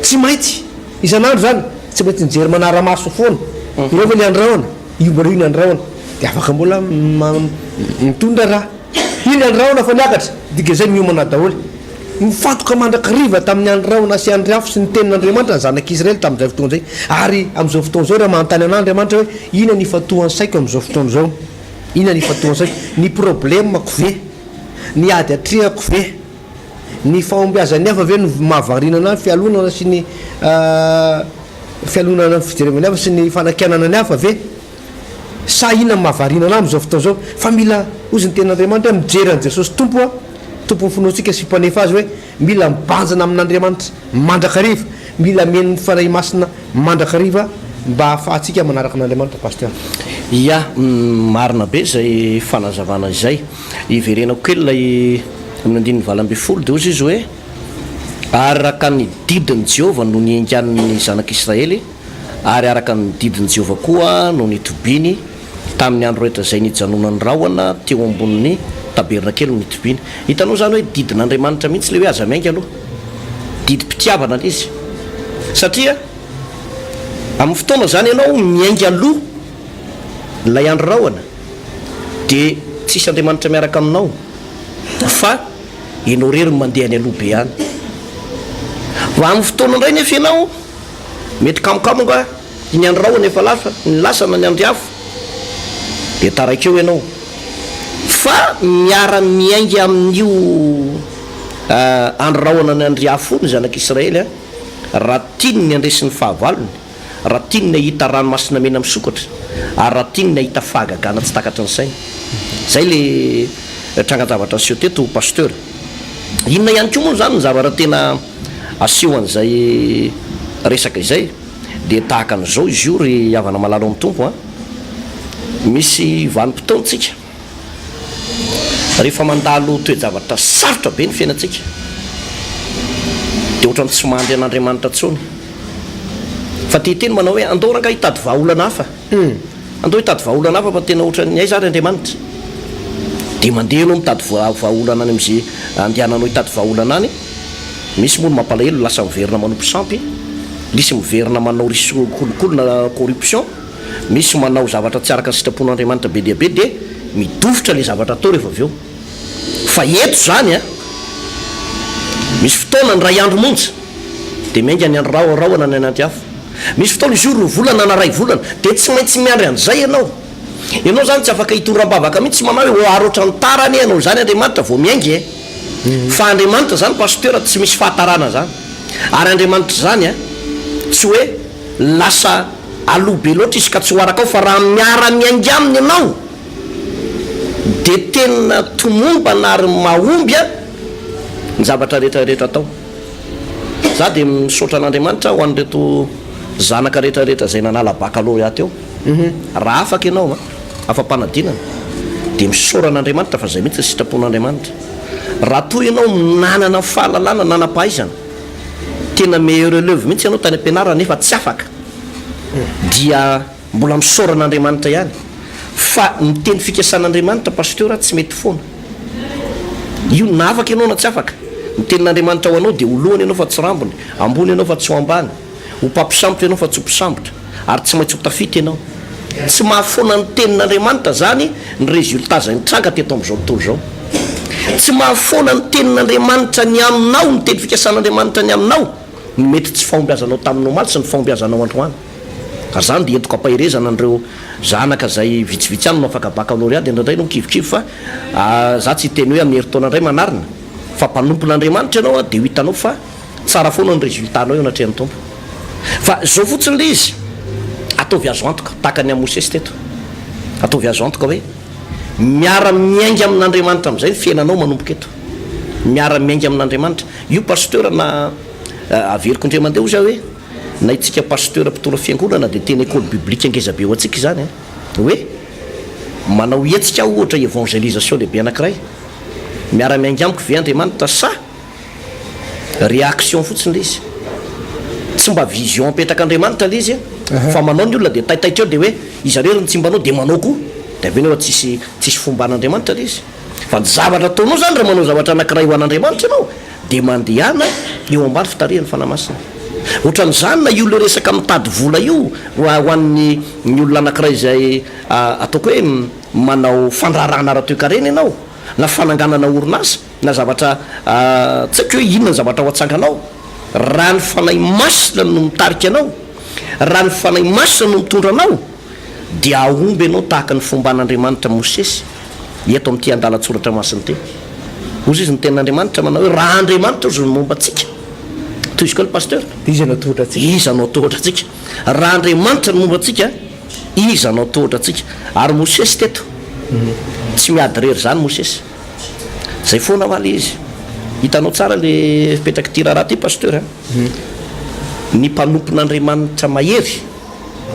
tsy maintsy Isan'andro izany, tsy maintsy mijery manara-maso foana. Ireo ve ny andrahona? Io mbola io ny andrahona. Dia afaka mbola mitondra raha. Io ny andrahona fa niakatra. Dikan'izay miomana daholo. Nifantoka mandrakariva tamin'ny andrahona sy andry afo sy ny tenin'Andriamanitra ny zanak'Israely tamin'izay fotoana izay. Ary amin'izao fotoana izao raha manontany an'ahy Andriamanitra hoe inona ny ifantohan'ny saiko amin'izao fotoana izao? Inona ny ifantohan'ny saiko? Ny problemako ve? Ny ady atrehako ve? Ny fahombiazan'ny hafa ve no mahavariana anah, ny fialonana sy ny fialonana ny fijerevana ny hafa sy ny fanakianana ny hafa ve? Sa inona no mahavariana anah amin'izao fotoana izao? Fa mila, hozy ny tenin'Andriamanitra hoe mijery an'i Jesosy Tompo aho, Tompon'ny finoantsika sy Mpanefa azy hoe mila mibanjina amin'Andriamanitra mandrakariva, mila mihaino ny Fanahy Masina mandrakariva mba hahafahantsika manaraka an'Andriamanitra Pasteur. Ya, marina be izay fanazavana izay. Hiverenako kely ilay amin'ny andininy 18 dia hozy izy hoe, Araka ny didin'i Jehovah no niaingan'ny zanak'Israely, ary araka ny didin'i Jehovah koa no nitobiany, tamin'ny andro rehetra izay nijanonan'ny rahona teo ambonin'ny tabernakely no nitobiany. Hitanao izany hoe didin'Andriamanitra mihitsy ilay hoe aza miainga aloha. Didim-pitiavana ilay izy. Satria amin'ny fotoana izany ianao miainga aloha ilay andro rahona. Dia tsisy Andriamanitra miaraka aminao fa ianao irery no mandeha any aloha be any. Fa amin'ny fotoana indray nefa ianao mety kamokamo angaha iny andro rahona efa lasa, ny lasa na ny andry afo dia taraiky eo ianao. Fa miara miainga amin'io andry rahona ny andry afo io ny zanak'Israely raha tiany ny handresy ny fahavalony. Raha tiany ny hahita ranomasina mena misokatra, ary raha tiany ny hahita fahagagana tsy takatry ny saina. Izay le trangan-javatra niseho teto Pasteur. Inona ihany koa moa izany ny zavatra tena aseho an'izay resaka izay? Dia tahaka an'izao izy io ry havana malala ao amin'ny Tompo a! Misy vanim-potoana tsika. Rehefa mandalo toe-javatra sarotra be ny fiainantsika, dia ohatran'ny tsy mandry an'Andriamanitra intsony. Fa te hiteny manao hoe, andao rangahy hitady vahaolana hafa. Andao hitady vahaolana hafa fa tena ohatran'ny aiza ary Andriamanitra? Dia mandeha ianao mitady vahaolana any amin'izay andehananao hitady vahaolana any. Misy moa ny mampalahelo, lasa miverina manompo sampy, lisy miverina manao risy kolikoly na corruption. Misy manao zavatra tsy araka ny sitrapon'Andriamanitra be dia be dia midofotra ilay zavatra atao rehefa avy eo. Fa eto izany an! Misy fotoana ny iray andro monja dia miainga ny andro raho rahona any anaty afo. Misy fotoana izy io roa volana na iray volana dia tsy maintsy miandry an'izay ianao. Ianao izany tsy afaka hitondra am-bavaka mihitsy manao hoe oharo ohatran'ny tara anie ianao izany Andriamanitra vao miainga e! Fa Andriamanitra izany Pasteur tsy misy fahatarana izany. Ary Andriamanitra izany an! Tsy hoe lasa aloha be loatra izy ka tsy ho arakao fa raha miara miainga aminy ianao dia tena tomombana ary mahomby an ny zavatra rehetra rehetra atao. Za dia misaotra an'Andriamanitra ho an'ireto zanaka rehetra rehetra izay nanala baccalauréat teo. Raha afaka ianao an, afa-panadinana dia misaora an'Andriamanitra fa izay mihitsy ny sitrapon'Andriamanitra. Raha toa ianao nanana fahalalana, nanam-pahaizana, tena meilleur elève mihitsy ianao tany am-pianarana nefa tsy afaka dia mbola misaora an'Andriamanitra ihany fa ny teny fikasan'Andriamanitra Pasteur tsy mety foana io na afaka ianao na tsy afaka ny tenin'Andriamanitra ho anao dia ho lohany ianao fa tsy rambony, ambony ianao fa tsy ho ambany, ho mpampisambotra ianao fa tsy ho mpisambotra ary tsy maintsy ho tafita ianao. Tsy mahafoana ny tenin'Andriamanitra izany ny résultat izay nitranga teto amin'izao tontolo izao. Tsy mahafoana ny tenin'Andriamanitra ny aminao, ny teny fikasan'Andriamanitra ny aminao, ny mety tsy fahombiazanao tamin'ny omaly sy ny fahombiazanao androany. Ary izany dia entiko ampaherezana an'ireo zanaka izay vitsivitsy ihany no afaka baccalauréat dia indraindray ianao kivikivy fa za tsy hiteny hoe amin'ny herintaona indray manarina fa mpanompon'Andriamanitra ianao dia ho hitanao fa Tsara foana ny résultat nao eo anatrehan'ny Tompo. Fa zao fotsiny le izy, ataovy azo antoka, tahaka ny an'i Mosesy teto. Ataovy azo antoka hoe miara miainga amin'Andriamanitra amin'izay ny fiainanao manomboka eto. Miara miainga amin'Andriamanitra. Io Pasteur na averiko indray mandeha hozy aho hoe na itsika Pasteur mpitondra fiangonana dia tena école biblique ngeza be ho antsika izany an. Hoe manao hetsika aho ohatra évangélisation lehibe anankiray. Miara miainga amiko ve Andriamanitra sa Réaction fotsiny ilay izy. Tsy mba vision apetrak'Andriamanitra ilay izy fa manao ny olona dia taitaitra eo dia hoe iza irery no tsy mba hanao dia manao koa. Dia avy eo nefa tsisy tsisy fomban'Andriamanitra ilay izy. Fa ny zavatra ataonao izany raha manao zavatra anankiray ho an'Andriamanitra ianao dia mandehana eo ambany fitarihan'ny Fanahy Masina. Ohatran'izany na io ilay resaka mitady vola io ho an'ny ny olona anankiray izay ataoko hoe manao fandraharahana ara-toekarena ianao na fananganana orinasa. na zavatra tsy haiko hoe inona ny zavatra ho atsanganao, raha ny Fanahy Masina no mitarika anao, raha ny Fanahy Masina no mitondra anao, dia hahomby ianao tahaka ny fomban'Andriamanitra Mosesy eto amin'ity andalan-tsoratra masina ity. Hozy izy ny tenin'Andriamanitra manao hoe raha Andriamanitra hozy no momba antsika, tohizo kely Pasteur, Iza no hatohitra antsika? Iza no hatohitra antsika? Raha Andriamanitra no momba antsika, iza no hatohitra antsika? Ary Mosesy teto, tsy miady irery izany Mosesy. Zay foana hoa le izy. Hitanao tsara le fipetrak'ity raharaha ty Pasteur a. Ny mpanompon'Andriamanitra mahery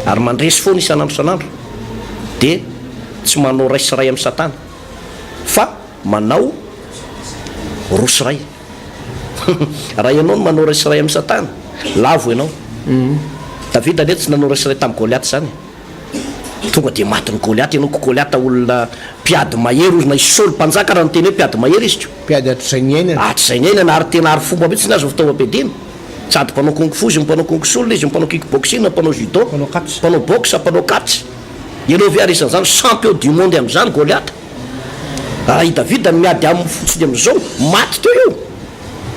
ary mandresy foana isan'andro isan'andro dia tsy manao ray sy ray amin'i Satana fa manao roa sy ray. Raha ianao no manao ray sy ray amin'i Satana, lavo ianao. Davida anie tsy nanao ray sy ray tamin'i Goliata izany e. Tonga dia matin'i Goliata ianao ko Goliata olona mpiady mahery ozy na i Saoly mpanjaka raha niteny hoe mpiady mahery izy ko. Mpiady hatrizay niainana. Hatrizay niainana ary tena ary fomba mihitsy ny azy ny fitaovam-piadiana. Sady mpanao kung fu izy, mpanao kung sul izy, mpanao kick boxing, mpanao judo, Mpanao catch. mpanao boxe, mpanao catch. Ianao ve ary isan'izany champion du monde amin'izany Goliata? Raha i Davida no miady aminy fotsiny amin'izao, maty teo io.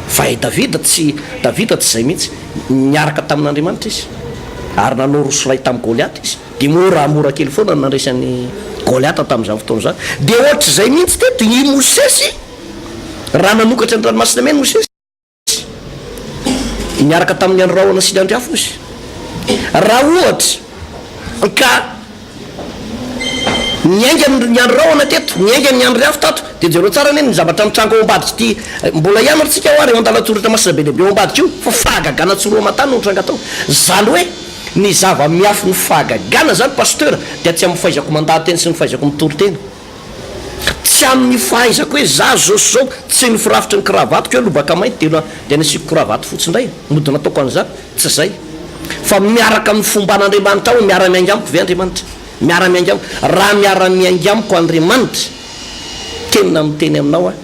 Fa i Davida tsy, Davida tsy izay mihitsy. Niaraka tamin'Andriamanitra izy. Ary nanao rosolay tamin'i Goliata izy. Dia moramora kely foana no nandresy an'i Goliata tamin'izany fotoana izany. Dia ohatr'izay mihitsy teto, i Mosesy, raha nanokatra ny Ranomasina Mena Mosesy, Niaraka tamin'ny andry rahona sy ny andry afo izy. Raha ohatra ka niainga ny andry rahona teto, niainga ny andry afo tato, dia jereo tsara anie ny zavatra mitranga ao ambadik'ity, mbola hianatra tsika hoa ry ao andalan-tsoratra masina be dia be ao ambadika io, fa fahagagana tsy roa aman-tany no nitranga tao. Izany hoe ny zava-miafin'ny fahagagana izany Pasteur dia tsy amin'ny fahaizako mandaha-teny sy ny fahaizako mitory teny. Tsy amin'ny fahaizako hoe za zao sy zao, tsy ny firafitry ny kravatiko hoe lobaka mainty dia dia nasiako kravaty fotsy indray, mody nataoko an'izany, tsy izay. Fa miaraka amin'ny fomban'Andriamanitra ao, miara-miainga amiko ve Andriamanitra? Miara-miainga amiko? Raha miara-miainga amiko Andriamanitra, tena miteny aminao aho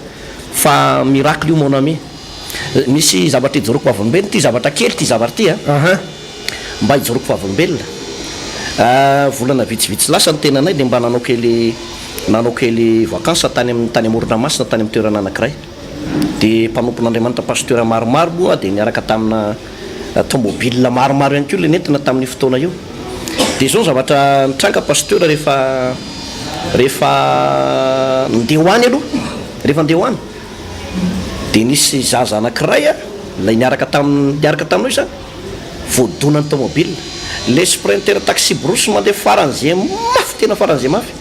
fa miracle io mon ami. Misy zavatra ijoroako vavolombelona, ity zavatra kely ity zavatra ity an. Mba hijoroako vavolombelona. Volana vitsivitsy lasa ny tenanay dia mba nanao kely nanao kely vacances tany amin'ny tany amoron-dranomasina tany amin'ny toerana anankiray. Dia mpanompon'Andriamanitra pasteur maromaro moa dia niaraka tamina tomobile maromaro ihany koa ilay nentina tamin'io fotoana io. Dia izao ny zavatra nitranga pasteur rehefa rehefa ndeha ho any aloha, rehefa ndeha ho any dia nisy zaza anankiray ilay niaraka tamin'ny niaraka taminao izany, Voadona ny tomobile. Le sprinter taxi brousse mandeha faran'izay mafy tena faran'izay mafy.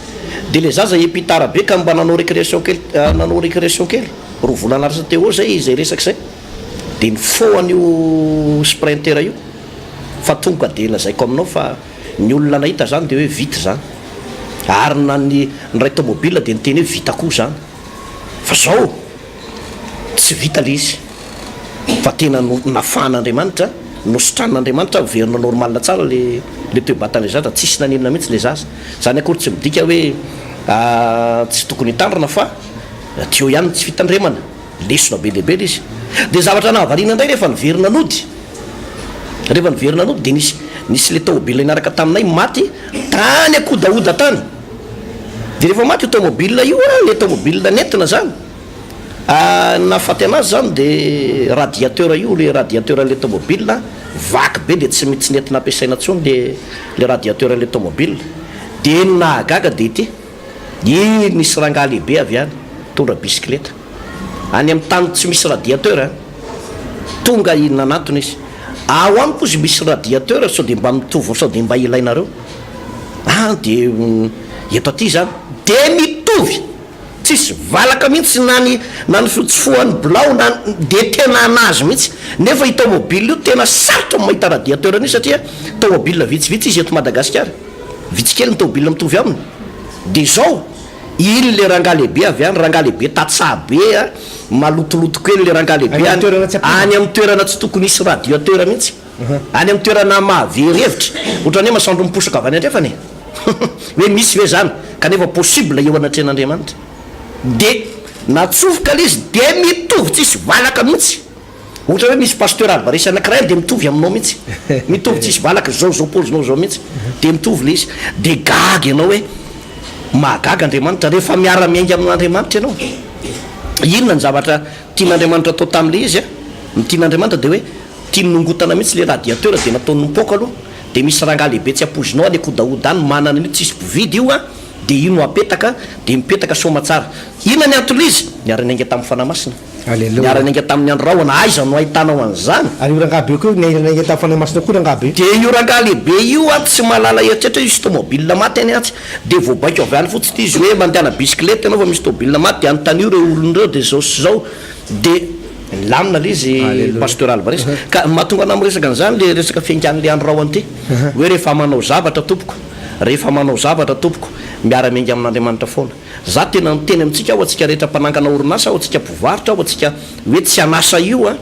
Dia le zaza epitara be ka mba nanao recreation kely nanao recreation kely roa volana lasa teo eo zay izay resaka izay. Dia nifoha an'io sprinter io fa tonga dia lazaiko aminao fa ny olona nahita zany dia hoe vita zany. Ary na ny niray tomobile dia niteny hoe vita koa zany. Fa zao tsy vita le izy. Fa tena nafahan'Andriamanitra, nositranin'Andriamanitra, miverina normal tsara le le toe-batan'le zaza, tsisy naninona mihitsy le zaza. Zany akory tsy midika hoe tsy tokony hitandrina fa teo ihany ny tsy fitandremana, lesona be dia be le izy. De zavatra nahavariana indray rehefa niverina nody, rehefa niverina nody de nisy nisy le taobile niaraka taminay maty tany Ankodahoda tany, de rehefa maty io taomobile io an, le taomobile nentina zany, Ny nahafaty anazy zany de radiateur io, le radiateur an'le tomobile vaky be de tsy tsy nety nampiasaina intsony le le radiateur an'le tomobile. De ny nahagaga de ity, iny nisy rangahy lehibe avy any nitondra bisikileta, any amin'ny tany tsy misy radiateur an, tonga i nanantona izy, ao amiko ozy misy radiateur sao de mba mitovy sao de mba ilainareo, ah de eto aty zany, de mitovy! Tsisy valaka mihitsy na ny na ny fitsofohan'ny bilao na ny dia tena anazy mihitsy. Nefa io tomobile io tena sarotra ny mahita radiateur an'io satria tomobile vitsivitsy izy eto Madagasikara. Vitsy kely ny tomobile mitovy aminy. Dia izao, iny le rangahy lehibe avy any, rangahy lehibe tantsaha be a, malotoloto kely le rangahy lehibe Any amin'ny toerana tsy any ampoizina. amin'ny toerana tsy tokony hisy radiateur mihitsy. Any amin'ny toerana mahavery hevitra, ohatran'ny hoe masoandro miposaka avy any andrefana e! Hoe misy ve izany? Kanefa possible eo anatrehan'Andriamanitra. Dia natsofoka ilay izy dia mitovy tsisy valaka mihitsy. Ohatra hoe misy pasteur Alvarez anankiray any dia mitovy aminao mihitsy. Mitovy tsisy valaka izao izao paozinao izao mihitsy. Dia mitovy ilay izy. Dia gaga ianao hoe mahagaga Andriamanitra rehefa miara-miainga amin'Andriamanitra ianao. Inona ny zavatra tian'Andriamanitra atao tamin'ilay izy? Ny tian'Andriamanitra dia hoe Tiany nongotana mihitsy le radiateur de nataony nipoaka aloha de misy rangahy lehibe tsy ampoizinao any Ankodahoda any manana an'io tsisy mpividy io an de io no apetaka de mipetaka soamatsara. Inona ny anton'ilay izy? Niara-niainga tamin'ny Fanahy Masina. Aleloia. Niara-niainga tamin'ny andro rahona. Aiza no ahitanao an'izany? Ary io rangahy be koa niara-niainga tamin'ny Fanahy Masina koa rangahy be. De io rangahy lehibe io an tsy mahalala eritreritra hisy tomobile maty any atsy de voabaiko avy any fotsiny izy hoe mandehana bisikileta ianao fa misy tomobile maty de anontanio ireo olona ireo de zao sy zao de Nilamina le izy Pasteur Alvarez. Ka ny mahatonga anah miresaka an'izany le resaka fiaingan'le andro rahona ity. Hoe rehefa manao zavatra tompoko, rehefa manao zavatra tompoko, miara-miainga amin'Andriamanitra foana. Za tena miteny amintsika aho, antsika rehetra mpanangana orinasa, ao antsika mpivarotra, ao antsika hoe tsy an'asa io an,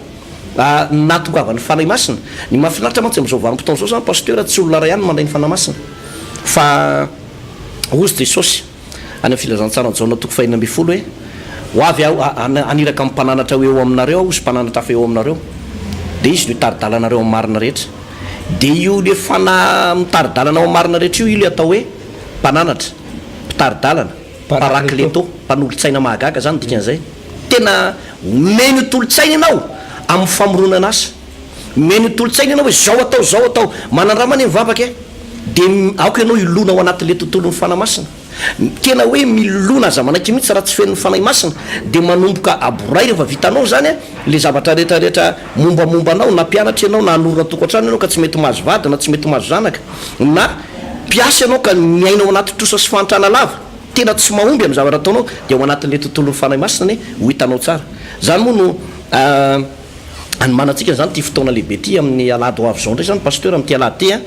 ny nahatongavan'ny Fanahy Masina. Ny mahafinaritra mantsy amin'izao vanim-potoana izao zany Pasteur, tsy olona iray ihany no mandray ny Fanahy Masina. Fa hozy Jesosy. Any amin'ny Filazantsaran'i Jaona toko fahenina ambinifolo hoe, Ho avy Aho, haniraka ny Mpananatra ho eo aminareo Aho, sy Mpananatra hafa eo aminareo, dia Izy no hitari-dalana anareo amin'ny marina rehetra. Dia io ilay Fanahy mitari-dalana ao amin'ny marina rehetra io, io ilay atao hoe Mpananatra, Mpitari-dalana, Parakleto. Mpanolotsaina mahagaga izany dikan'izay. Tena omeny io tolo-tsaina ianao amin'ny famoronana asa. Omeny io tolo-tsaina ianao hoe izao atao, izao atao. Manandrama anie mivavaka e! Dia aoka ianao hilona ao anatin'ilay tontolon'ny Fanahy Masina. Tena hoe milona aza manaiky mihitsy raha tsy feno ny Fanahy Masina. Dia manomboka aboray rehefa vitanao izany ilay zavatra rehetra rehetra mombamomba anao, na mpianatra ianao, na hanorina tokantrano ianao ka tsy mety mahazo vady, na tsy mety mahazo zanaka, na mpiasa ianao ka miaina ao anaty trosa sy fahantrana lava. Tena tsy mahomby amin'ny zavatra ataonao dia ao anatin'ilay tontolon'ny Fanahy Masina anie ho hitanao tsara. Izany moa no anomanantsika izany ity fotoana lehibe ity amin'ny alahady ho avy izao indray izany Pasteur amin'ity alahady ity an,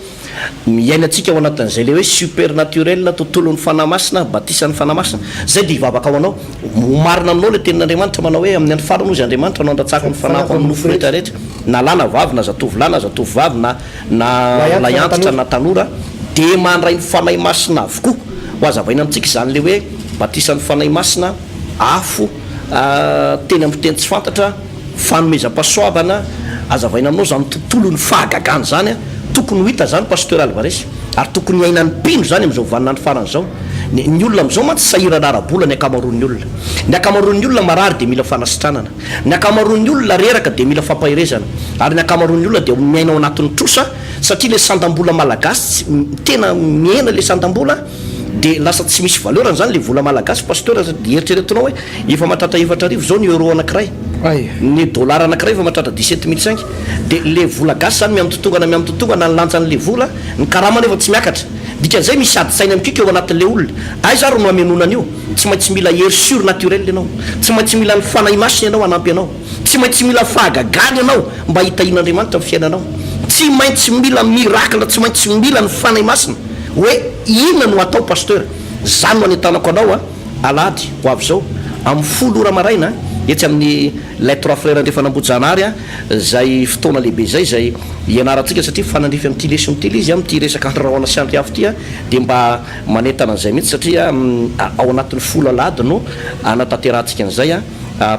miainantsika ao anatin'izay ilay hoe supernaturel, tontolon'ny Fanahy Masina, batisan'ny Fanahy Masina. Izay dia hivavaka ho anao. Ho marina aminao ilay tenin'Andriamanitra manao hoe amin'ny andro farany hozy Andriamanitra no handatsaka ny Fanahiko amin'ny nofo rehetra rehetra, na lahy na vavy, na zatovolahy na zatovovavy, na na lahy antitra na tanora dia mandray ny Fanahy Masina avokoa. Ho hazavaina amintsika izany ilay hoe batisan'ny Fanahy Masina, afo, teny amin'ny fiteny tsy fantatra, fanomezam-pahasoavana, hazavaina aminao izany tontolon'ny fahagagana izany. Tokony ho hita izany Pasteur Alvarez ary tokony hiainan'ny mpino izany amin'izao vaninandro farany izao. Ny ny olona amin'izao mantsy sahirana ara-bola ny ankamaroan'ny olona. Ny ankamaroan'ny olona marary dia mila fanasitranana. Ny ankamaroan'ny olona reraka dia mila fampaherezana, ary ny ankamaroan'ny olona dia miaina ao anatin'ny trosa satria ilay sandam-bola malagasy tsy tena mihena ilay sandam-bola dia lasa tsy misy valeur-ny izany ilay vola malagasy Pasteur dia eritreretinao hoe efa mahatratra 4000 izao ny euro anankiray, ny dollar anankiray efa mahatratra 17 mille cinq dia ilay vola gasy izany miha-mitotongana miha-mitotongana ny lanjan'ilay vola, ny karama anefa tsy miakatra, dikan'izay misy ady saina mikiky ao anatin'ilay olona, aiza ary no hamenoana an'io? Tsy maintsy mila hery surnaturel ianao. Tsy maintsy mila ny Fanahy Masina ianao hanampy anao. Tsy maintsy mila fahagagana ianao mba hitahian'Andriamanitra ny fiainanao. Tsy maintsy mila miracle, tsy maintsy mila ny Fanahy Masina. Hoe inona no atao Pasteur? Zany no anentanako anao a, alahady ho avy izao, amin'ny folo ora maraina etsy amin'ny Les Trois Frères Andrefan'Ambohijanahary a, izay fotoana lehibe izay, izay hianarantsika satria mifanandrify amin'ity lesona ity ilay izy, amin'ity resaka andry rahona sy andry afo ity a, dia mba Manentana an'izay mihitsy satria ao anatin'ny folo alahady no hanatanterahantsika an'izay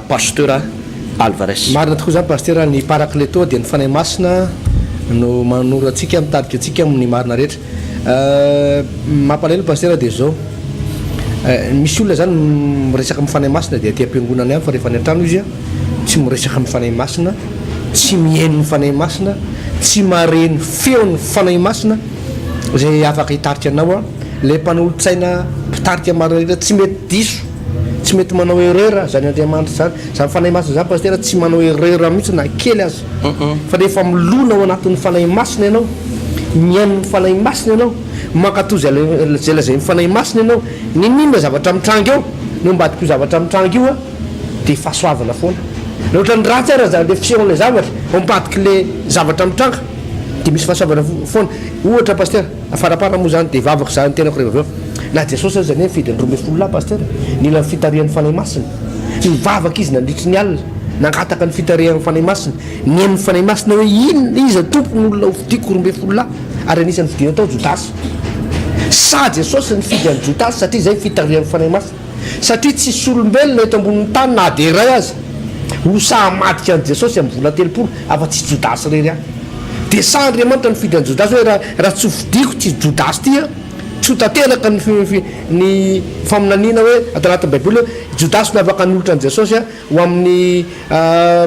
Pasteur Alvarez. Marina tokoa izany Pasteur, ny Parakleto dia ny Fanahy Masina no manoro antsika, mitarika antsika amin'ny marina rehetra. Mampalahelo Pasteur dia izao, misy olona izany miresaka amin'ny Fanahy Masina dia aty am-piangonana ihany fa rehefa any an-trano izy tsy miresaka amin'ny Fanahy Masina, tsy mihaino ny Fanahy Masina, tsy mahare ny feon'ny Fanahy Masina, Izay afaka hitarika anao aho, ilay mpanolotsaina mpitarika marina rehetra tsy mety diso, tsy mety manao erreur izany Andriamanitra izany, izany Fanahy Masina izany Pasitera tsy manao erreur mihitsy na kely aza, fa rehefa milona ao anatin'ny Fanahy Masina ianao, mihaino ny Fanahy Masina ianao, mankatò izay izay lazain'ny Fanahy Masina ianao, n'inon'inona zavatra mitranga eo, ny ao ambadik'io zavatra mitranga io an, dia fahasoavana foana. Na ohatran'ny ratsy ara izany ilay fisehon'ilay zavatra, ao ambadik'ilay zavatra mitranga. Dia misy fahasoavana foana. Ohatra Pasteur, faraparany moa izany dia vavaka izany ny tenako rehefa avy eo. Na Jesosy aza anie nifidy ny 12 lahy Pasteur, nila ny fitarihan'ny Fanahy Masina. Nivavaka izy nandritry ny alina, nangataka ny fitarihan'ny Fanahy Masina. Nihaino ny Fanahy Masina hoe inona, iza Tompo no olona hofidiko 12 lahy? Ary anisan'ny fidina tao Jodasy. Sa Jesosy nifidy an'i Jodasy satria izay ny fitarihan'ny Fanahy Masina? Satria tsisy olombelona eto ambonin'ny tany na dia iray aza ho sahy hamadika an'i Jesosy amin'ny vola 30 afa-tsy i Jodasy irery ihany. Dia sahy Andriamanitra nifidy an'i Jodasy hoe raha raha tsy hofidiko ity Jodasy ity an, tsy ho tanteraka ny ny faminaniana hoe ato anatin'ny Baiboly hoe Jodasy no afaka hanolotra an'i Jesosy ho amin'ny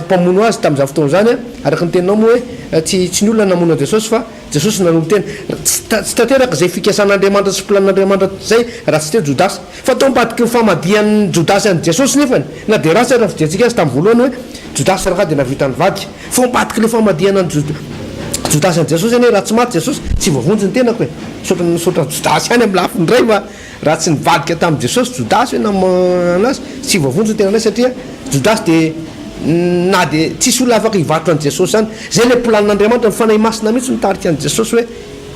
mpamono azy tamin'izany fotoana izany an, araka ny teninao moa hoe tsy tsy ny olona namono an'i Jesosy fa Jesosy nanolo-tena. Tsy tanteraka izay fikasan'Andriamanitra sy plan'Andriamanitra izay raha tsy teo Jodasy. Fa tao ambadiky ny famadihan'i Jodasy an'i Jesosy nefany, na dia ratsy ary ny fijerintsika azy tamin'ny voalohany hoe Jodasy rangahy dia nahavita nivadika. Fa ao ambadiky ilay famadihana an'i Jodasy an'i Jesosy anie raha tsy maty Jesosy tsy voavonjy ny tenako e. Misaotra misaotra an'i Jodasy ihany amin'ny lafiny iray fa Raha tsy nivadika tamin'i Jesosy Jodasy hoe namono azy, tsy voavonjy ny tenanay satria Jodasy dia na dia tsisy olona afaka hivarotra an'i Jesosy izany. Izay ilay planin'Andriamanitra, ny Fanahy Masina mihitsy nitarika an'i Jesosy hoe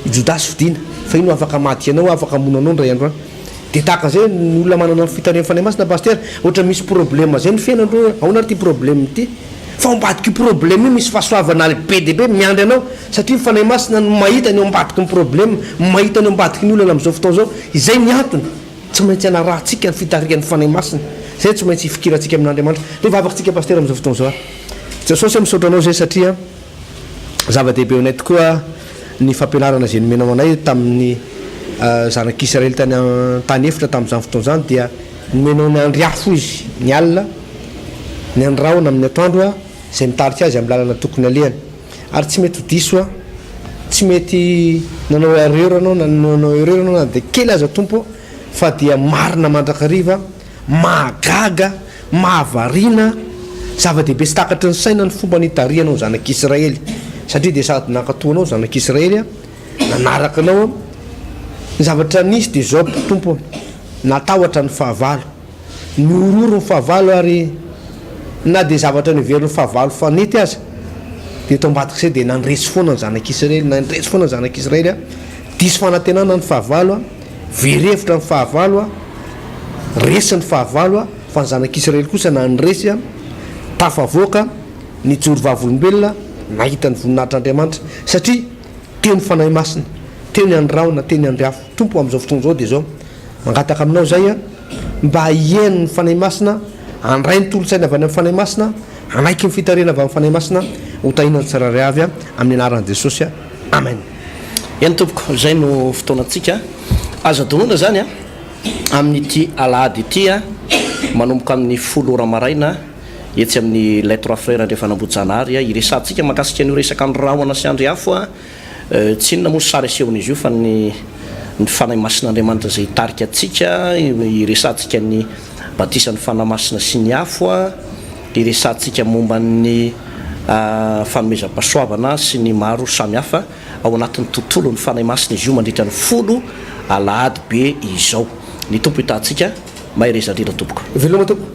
i Jodasy fidina fa io no afaka hamadika anao, afaka hamono anao indray andro any. Dia tahaka an'izay ny olona manana ny fitarihan'ny Fanahy Masina Pasitera, ohatra misy problème izay ny fiainany hoe ahoana ary ity problème ity? Fa ao ambadik'io problème io misy fahasoavana be dia be miandry anao satria ny Fanahy Masina no mahita ny ao ambadiky ny problème, mahita ny ao ambadiky ny olana amin'izao fotoana izao. Izay ny antony tsy maintsy anarahantsika ny fitarihan'ny Fanahy Masina. Izay tsy maintsy ifikirantsika amin'Andriamanitra. Dia vavaka-tsika Pasitera amin'izao fotoana izao ary. Jesosy ô misaotra Anao izay satria zava-dehibe ho anay tokoa ny fampianarana izay nomenao anay tamin'ny zanak'Israely tany an-tany efitra tamin'izany fotoana izany dia. Nomenao ny andry afo izy ny alina, ny andry rahona amin'ny atoandro, izay mitarika azy amin'ny lalana tokony alehany. Ary tsy mety ho diso aho, tsy mety nanao erreur anao na nanao erreur anao na dia kely aza Tompo ô, fa dia marina mandrakariva, mahagaga, mahavariana, zava-dehibe tsy takatry ny saina ny fomba nitarihanao ny zanak'Israely, satria dia sady nankatò anao ny zanak'Israely, nanaraka anao, ny zavatra nisy dia izao Tompo ô, natahotra ny fahavalo. Nihorohoro ny fahavalo ary na dia zavatra noheverin'ny fahavalo fa nety aza dia tao ambadik'izay dia nandresy foana ny zanak'Israely, nandresy foana ny zanak'Israely, diso fanantenana ny fahavalo, very hevitra ny fahavalo, resy ny fahavalo fa ny zanak'Israely kosa nandresy, tafavoaka, nijoro vavolombelona, nahita ny voninahitr'Andriamanitra satria teo ny Fanahy Masina, teo ny andry rahona, teo ny andry afo. Tompo amin'izao fotoana izao dia izao, mangataka aminao izay mba hihaino ny Fanahy Masina, handray ny tolo-tsaina avy any amin'ny Fanahy Masina, hanaiky ny fitarihana avy amin'ny Fanahy Masina, ho tahiana ny tsirairay avy amin'ny anaran'i Jesosy. Amen. Eny tompoko, izay no fotoanantsika. Aza adinoina izany an, amin'ity alahady ity an, manomboka amin'ny folo ora maraina etsy amin'ny Les Trois Frères Andrefanambohijanahary, hiresahantsika mahakasika an'io resaka andry rahona sy andry afo an, Tsy inona moa ny sary asehon'izy io fa ny ny Fanahy Masin'Andriamanitra izay hitarika antsika, hiresahantsika ny batisan'ny Fanahy Masina sy ny afo, hiresahantsika momba ny fanomezam-pahasoavana sy ny maro samihafa ao anatin'ny tontolon'ny Fanahy Masina izy io mandritra ny folo alahady be izao. Ny Tompo hitaha antsika. Mahereza indrindra tompoko. Veloma tompoko.